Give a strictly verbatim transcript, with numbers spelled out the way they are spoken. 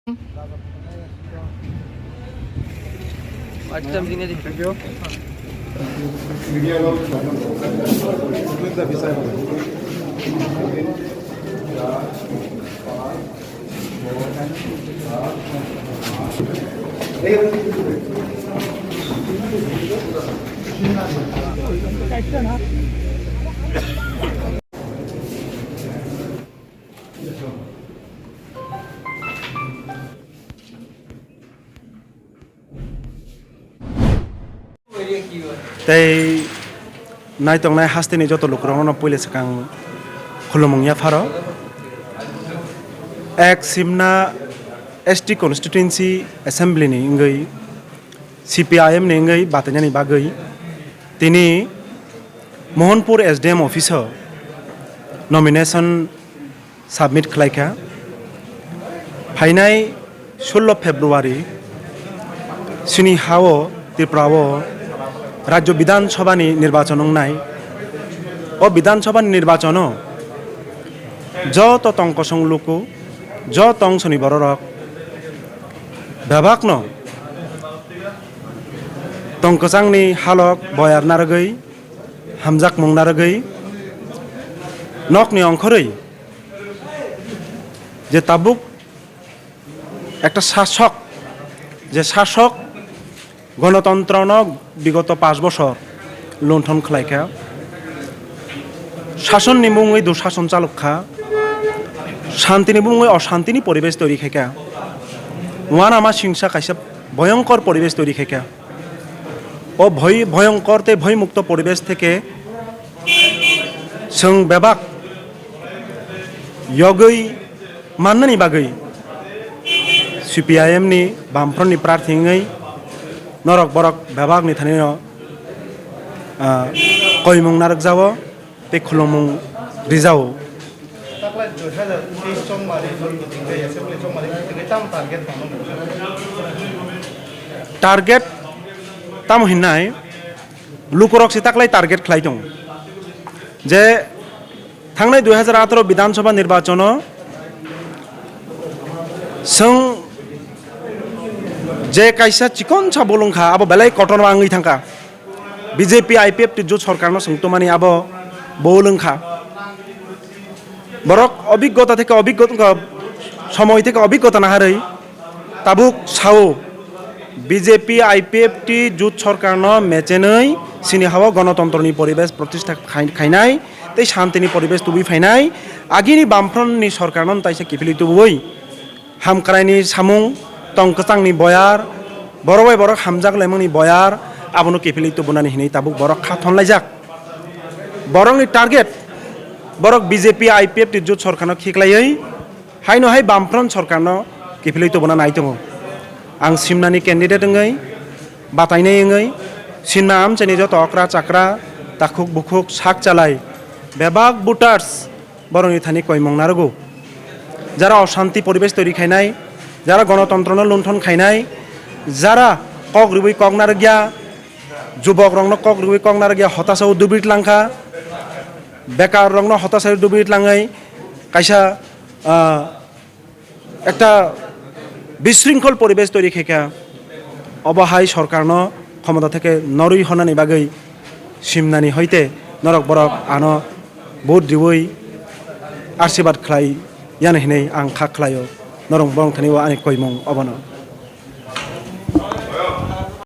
Thank you. Tei naitongnai hasteni joto lukurokno puila swkang khulumung yapharo. Ek Simna S T Constituency Assembly ni wngwi C P I M ni wngwi batainani bagwi tini Mohanpur S D M office o nomination submit khlaikha. Phainai sullo February sini hao Tripura o Rajya Bidhan Sabha ni nirbachon wngnai. O Bidhan Sabha ni nirbachon o joto tong kosong luku, joto tong soni bororok bebakno tong kwchangni halok boyar narwgwi, hamjakmung narwgwi, nokni ongkhorwi je tabuk ekta sasok, je sasok gonotontrono bigoto pash bosor lunthon khlaikha, sasonni mungwi dusason chalokha, shantini mungwi oshantini poribesh toiri khaikha, uanama singsa kaisa bhoyonkor poribesh toiri khaikha. O bhoi, bhoyonkor tei bhoimukto poribesh theke chwng bebak yogwi mannani bagwi C P I M ni Bamfront ni prarthi wngwi norok borok bebak ni thani no, ah, koimung narwkjago. Tei khulumung rijao. Taklai dui hazar teis chongmari, assembly chongmari, tamo target tongno? Target tamo hinnai, lukurok se taklai target khlai tongo je thangnai dui hazar atharo Bidhan Sabha nirbachono chwng je kaisa chikonsa bolong kha, abo belai kotorma wngwi thangkha. B J P I P F T jut sorkarno swng tongmani abo bo wngkha. Borok obiggota theke obiggota, somoi theke obiggota naharwi tabuk sao B J P I P F T jut sorkarno mechenwi sini hao gonotontroni poribesh protistha khai-, khainai tei shantini poribesh tubui phainai. Agini Bamfront ni sorkarno taisa kiphilwi tubui hamkraini samung, tong kwchangni boyar, borok bai borok hamjak laimani boyar, abono kiphilwi tubunani hinwi tabuk borok kha thonlaijak. Borokni target, borok B J P I P F T jut sorkarno khiklaiwi, haino hai Bamfront sorkarno kiphilwi tubuna nai tongo. Ang Simnani candidate wngwi, batainai wngwi, Simna amchaini joto okra chakra, takhuk bukhuk, sak chalai, bebak voters, borokni thani koimung narwgo. Jara oshanti poribesh toiri khainai, jara gonotontrono lunthon khainai, jara kok rwui kok narwkya, jubokrokno kok rwui kok narwkya, hotasao dubit langkha, bekarrokno hotasao dubit langwi kaisa, ah, ekta bisringkhol poribesh toiri khaikha, obo hai sorkarno khomota theke norwi hornani bagwi Simnani hoite norok borok ano vote riwi ashirbad khlai yani hinwi ang kha khlaio, norok borok thani o ani koimung obono.